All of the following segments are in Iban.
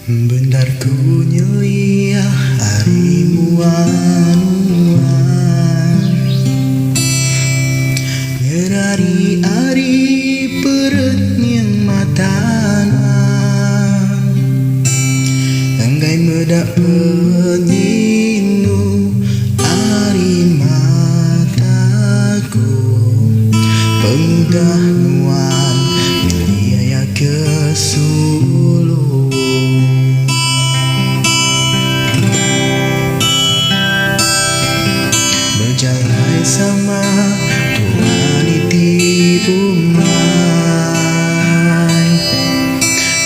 Bendar ku nyeliah ari mua nuan Ngerari ari perening mata nuan Enggai meda penyinu ari mata ku Pengudah nuan nyadi aya ke sulu. Bejalai sama tua niti umai.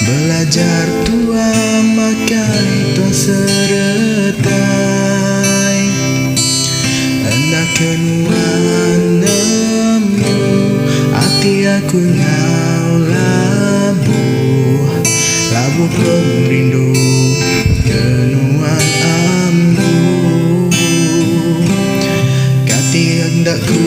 Belajar tua makai tua seretai. Enda ke nuan nemu ati aku nyau labuh labuh pengerindu ke nuan ambu. Kati enda ku.